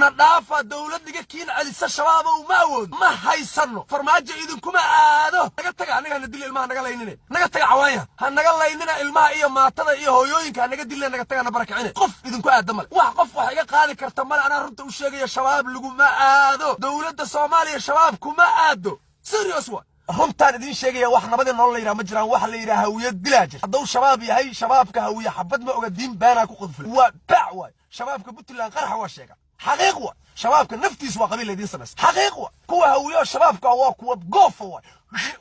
Na dhaafa. Dowlad iga kiin celisa, Shabaabow, ma awood ma haysano. Farmaajo idinkuma aado. Naga taga, annaga hana dili, ilmaha naga laynine. Naga taga, cawaanya ha naga laynina, ilmaha iyo maatada iyo hooyooyinka ha naga dilina. Naga taga, na barakicine. Qof idinku aada male, wax qof wax iga qaadi karta male. Anaa runta u sheegaya, Shabaab laguma aado. Dowladda Soomaaliya Shabaab kuma aado. Serious wa, runtaan idiin sheegaya. Wax nabadii nolol la yidhaha ma jiraan. Waxa la yidhaha Hawiye dilaa jir. Hadduu Shabaab yahay, Shabaabka Hawiye xabad ma oga, diin beenaa ku qudfulay, waa bac waay. Shabaabka Puntland qaraxa waa sheega, xaqiiq wa. Shabaabka naftiisu waa qabiil laydiin samaysta, xaqiiq wa. Kuwa Hawiyo Shabaabka waa kuwa goofa waay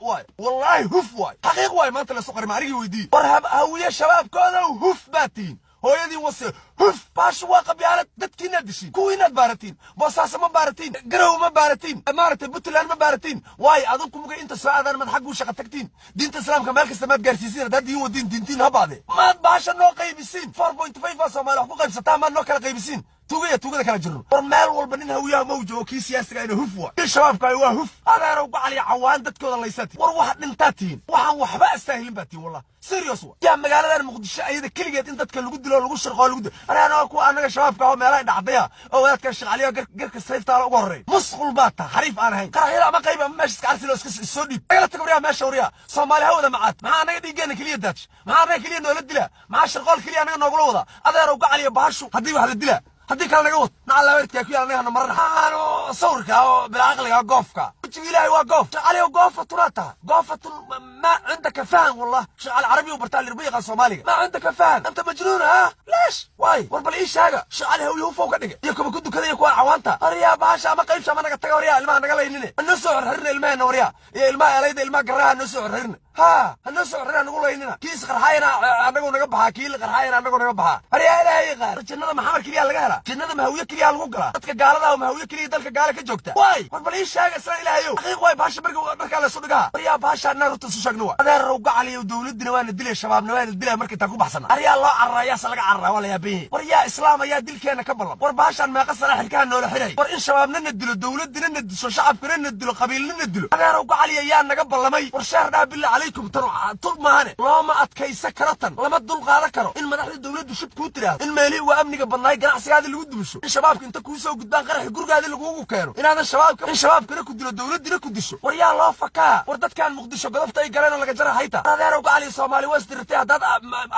waay, wallaahi huf waay, xaqiiq waay. Maanta laysu qarima anigii weydiiye. War Hawiye shabaabkooda huf baa tihiin, hooyadiin wase, huf. Baashu waa qabyaalad. Dadkiinaad dishiin, kuwiinaad baaratiin, Boosaaso ma baaratiin, Garow ma baaratiin, maaragtay, Puntland ma baaratiin. Waayo, adinku mugay inta soo aadaan maad xagguu shaqa tagtiin? Diinta Islaamka meel kasta maad gaarsiisiin? Haddaad diin wadiin, diintiin ha baade, maad baasha noo qaybisiin? 4.5 baa Soomaali wax ku qaybsataa, maad noo kala qaybisiin? Tuugaya tuugada kala jirno. War meel walba nin Hawiyaha ma joogo. Kii siyaasiga ina huf waa, kii Shabaabka waa huf. Adeerow gacaliya, cawaan dadkooda laysaa tihin. War wax dhintaa tihiin, waxaan waxba astaahilin baa tihin, wallah, serious wa. Yaa magaaladan Muqdisho ayada keligeed in dadka lagu dilo, lagu shirqoo, lagu dilo. Anaa kuwa annaga Shabaabka oo meelaha dhacdaya oo wadaadka Shaqaliyo garka sayftaala uga horreey. Musqul baa taha, xariif aan ahayn. Qaraxyada ama qayb ama meesha iska carsilo, iska soo dhiib, nagala taga. Waryaa meesha, waryaa, Soomaali ha wada macaad. Maxaa annaga dhiiggeena keliya daaj? Maxaa annaga keliya noola dilaa? Maxaa shirqool keliya annaga noogula wadaa? Adeerow gacaliya, bahashu haddii wax la dilaa, haddii kale naga wad. Nacalaaweerkaa ku yaal, annaga hana marana aano sawirka oo bilcaqliga goofka. Wejiga Ilaahay waa goof. Shaqali goofatuna taha, goofatun. ما عندك فهم والله. شغال عربي وبرتال ربيقة Soomaaliga. ما عندك فهم، أنت مجنون. ها ليش واي؟ War bal ii sheega. Shaqali Hawiye hufow ka dhigay iyo kuwa ku dukaday iyo kuwa cawaanta. Waryaa bahasha ama qaybsha ama naga taga. Waryaa, ilmaha naga laynine, hanoo soo xorxorina ilmaheena. Waryaa, iyo ilmaha elayda, ilmaha garaha hanoo soo xorxorina. Ha hanoo soo xorxorina, nagu laynina. Kii isqarxaayana anagoo naga baxaa, kii la qarxaayana anagoo naga baxaa. Waryaa, Ilaahay yaqaan, jannada maxamar keliya laga helaa? Jannada mahawiye keliya lagu galaa? Dadka gaalada mahawiye keliya dalka gaala ka joogta? Waay, war bal ii sheega isla Ilaahayow, xaqiiq waay. Bahasha marka dharkaa laysu dhigaa. Waryaa, bahasha anaa runta isu sheegno waay. Adeerow gacaliyo, dowladina waana dilay, Shabaabna waana dilay. Marka intaan ku baxsana, aryaa loo cararaa? Yaase laga cararaa? Waa la yaaban yahay. War yaa Islaam ayaa dilkeena ka ballan? War bahashaan meeqa sana xilkaha noola xiray? War in Shabaabna na dilo, dowladina na disho, shacabkana na dilo, qabiilna na dilo, adeerow gacaliya, yaa naga ballamay? War sheer dhaa, billah calaykum, tan tul maahane looma adkaysa karo, tan lama dul qaadan karo. In madaxda dowladdu shib kuu tiraahdo, in meelihii uga amniga badnaay ganacsigaadi lagu dumisho, in Shabaabka inta kuu soo gudbaan qaraxi gurigaadi lagugu keeno, inaadan Shabaabka, in Shabaabkana ku dilo, dowladina ku disho, war yaa loo fakaa? War dadkan Muqdisho godobta ay galeen oo laga jara hayta. Adeerow gacaliya, Soomaali waa isdirirtay. Haddaad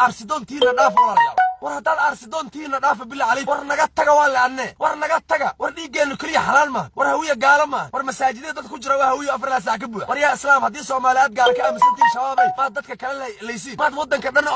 aarsidoontiina dhaafa, walaalayaal. War haddaad aarsidoontiina dhaafa, billah calaykum. War naga taga, waa leanne. War naga taga. War dhiiggeennu keliya xalaal maaha. War Hawiye gaalo maaha. War masaajidada dad ku jira waa Hawiye, 4 saac ka buuxa. War yaa Islaam, haddii Soomaali aad gaala ka aaminsantihiin, Shabaabay, maad dadka kale laysiin? Maad waddanka dhan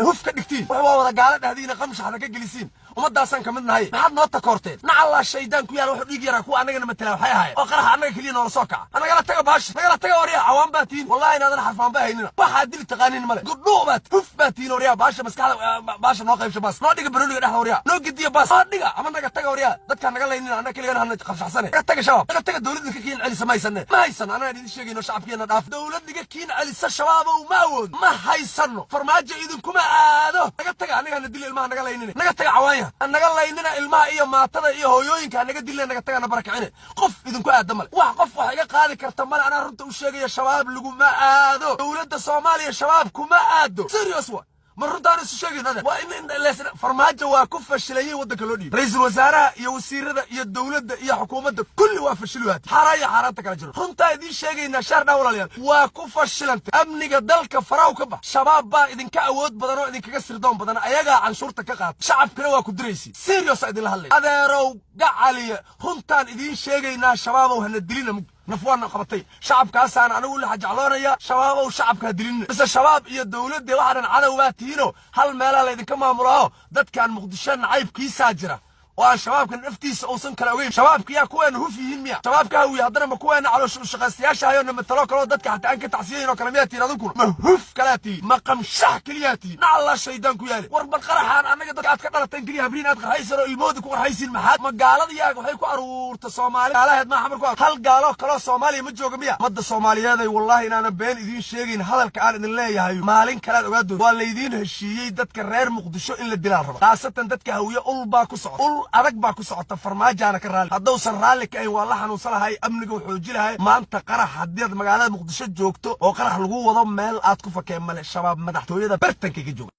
huf ka dhigtiin? Wax waa wada gaalo dhahdiina, qamshaxda ka gelisiin. Ummaddaasaan ka mid nahay, maxaad noo takoorteen? Nacallaa shaydaan ku yaala. Wuxuu dhiig yaraa kuwa annagana matala waxay ahaayeen oo qaraxa annaga keliya noola soo kaca. Nagala taga baasha, nagala taga. Waryaa, cawaan baa tihiin, wallahi inaadan xarfaan ba haynina. Waxaad dili taqaanin male, gudhuu baad, huf baa tihiin. Waryaa, baasha maskaxda, baasha noo qaybsha, baas noo dhiga, barooniga dhexda. Waryaa, noo gediya, baas noo dhiga ama naga taga. Waryaa, dadkaan naga laynina, annaga keligana hana qabshaxsane. Naga taga, Shabaab, naga taga. Dowladda ka kiin celisa ma haysane, ma haysan. Anaa idin sheegayno, shacabkeena dhaaf. Dowlad iga kiin celisa, Shabaabow, ma awood ma haysano. Farmaajo idinkuma aado. Naga taga, annaga hana dili, ilmaha naga laynine. Naga taga, cawaanya ha naga laynina, ilmaha iyo maatada iyo hooyooyinka ha naga dilina. Naga taga, na barakicine. Qof idinku aada male, wax qof wax iga qaadi karta male. Anaa runta u sheegaya, Shabaab laguma aado. Dowladda Soomaaliya Shabaab kuma aado. Serious wa, ma runtaan isu sheegayno? Adeer, waa in Farmaajo waa ku fashilayay waddanka loo dhiibay. Ra'iisul wasaaraha iyo wasiirada iyo dowladda iyo xukuumadda kulli waa fashiluhaati, xaaraan iyo xaaraanta kala jiro. Runtaa idiin sheegaynaa, shaar dhaa, walaalayaal, waa ku fashilantay. Amniga dalka faraw ka bax. Shabaab baa idinka awood badan oo idinkaga sirdoon badan, ayagaa canshuurta ka qaata, shacabkana waa ku diraysiin. Serious idinla hadlay, adeerow gacaliya, runtaan idiin sheegaynaa. Shabaabow, hana dilina, mug naf waana qabatay. Shacabkaasaan anigu la jecloonaya. Shabaabow, shacabka ha dilina. Mise Shabaab iyo dowladda waxaa dhan cadow baa tihiino, hal meelaa laydinka maamulaaho. Dadkan Muqdisho nacaybkiisaa jira oo aan Shabaabka naftiisa uusan kala ogeyn. Shabaabka yaa kuweena huf yihiin miya? Shabaabka Hawiye haddana ma kuweena caloosha ushaqaystayaasha hayoo matalo kaloo dadka xataa aan ka tacsiyayn oo kale miyaa tihiin? Adinkuna ma huf kalaa tihiin? Ma qamshax keliyaa tihiin? Nacallaa shaydaan ku yaali. War bal qaraxaan annaga dadka aad ka dhalateen keliya habriin aad qarxaysan oo ilmoodi ku qarxaysiin, maxaad ma gaalada yaaga waxay ku aruurta Soomaali gaalaheed maa xamar ku hal gaalo kaloo Soomaaliya ma jooga miya? Ummadda Soomaaliyeeday, wallahi inaanan been idiin sheegayn. Hadalka aan idin leeyahay maalin kalead ogaa doon. Waa laydiin heshiiyey. Dadka reer Muqdisho in la dilaa raba, khaasatan dadka Hawiye. Ul baa ku socota, ul adag baa ku socota. Farmaajaana ka raalli. Haddausan raalli ka ahayn, waa la xanuunsanahay, amniga xooji lahay. Maanta qarax haddii aad magaalada Muqdisho joogto oo qarax lagu wado, meel aad ku fakeen male. Shabaab madaxtooyada bartankay ka jooga.